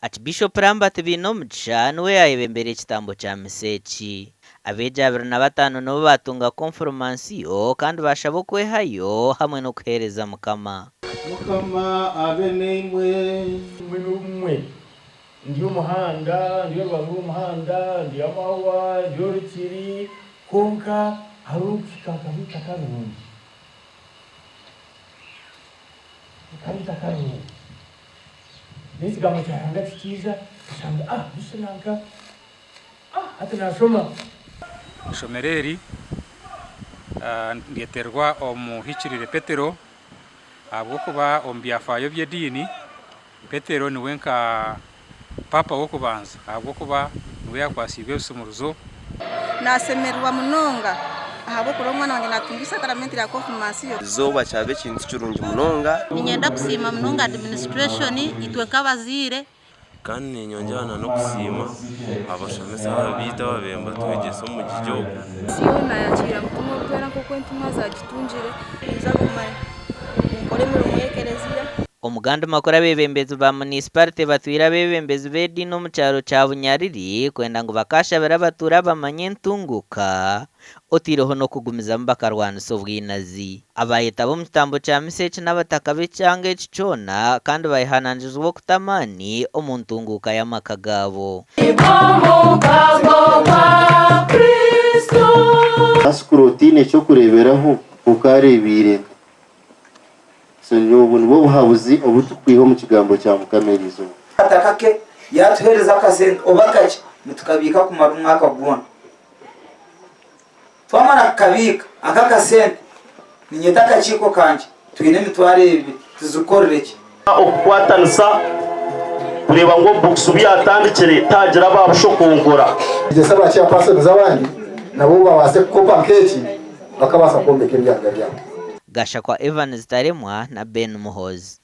Archbishop Lambert Bainomugisha niwe yaayebembera ekitambo kya misa eki. Abeegi 25 nibo baatunga konfirmansiyo kandi baashaba okwehayo hamwe n'okuheereza Mukama. Mukama abe naimwe. Mbwenu obumwe ndi omuhanda, ndi orubaju rw'omuhanda, ndi amahwa, ndi orukiri, kwonka hariho okuhika nkaha eitaka rirungi, nkaha eitaka rirungi. N'ekigambo kya Ruhanga tikiija, oshanga ah busha nanka ah hati naashoma. Eishomero eri niryeterwa Omuhikiriire Petero ahabw'okuba omu byafaayo by'ediini Petero niwe nka Paapa w'okubanza ahabw'okuba niwe yaakwatsiibwe ebisumuruzo. Nasemererwa munonga ahabw'okureeba omwana wangye natunga eisakramentu rya konfirmansiyo. Izooba kyaba ekintu kirungi munonga. Niinyenda kusiima munonga administration itwe nk'abazaire. Kandi niinyongyera na n'okusiima abashomesa baitu ababaire nibatwegyesa omugigi ogu. Ensi yoona yakiira Mutima Orikwera nk'oku entumwa zaagitungire. Ninza Rooma nkore emirimo y'ekereziya. Omu gandi makuru abeebembezi ba munisiparite batwire abeebembezi b'ediini omu kyaro kya Bunyariri kwenda ngu bakaashabira abatuura bamanye entunguuka oteireho n'okugumizamu bakarwanisa obwinazi. Abaayetaba omu kitambo kya misa eki n'abataka b'ekyanga eki kyona kandi bayehanangirizibwa okuta amaani omu ntunguuka y'amaka gaabo. Asikura otaine ky'okureeberaho nk'oku areebiire nka. So obwo nibwo buhabuzi obu turikwiha omu kigambo kya Mukama eriizooba. Akataka ke yaatuheereza akasente oba kakye nitukabiika kumara omwaka gwona. Twamara kukabiika ako akasente niinyeta akakiiko kangye twine emitwaro ebiri tuzikorere ki? Okukwatanisa kureeba ngu obubukusu buyatandikire tihagira ababushokonkora. Yegyesa ba chairpersons abandi nabo babaase kukopa nk'eki bakabaasa kwombeka ebyanga byabo. Gashakwa Evans Taremwa na Ben Muhoozi.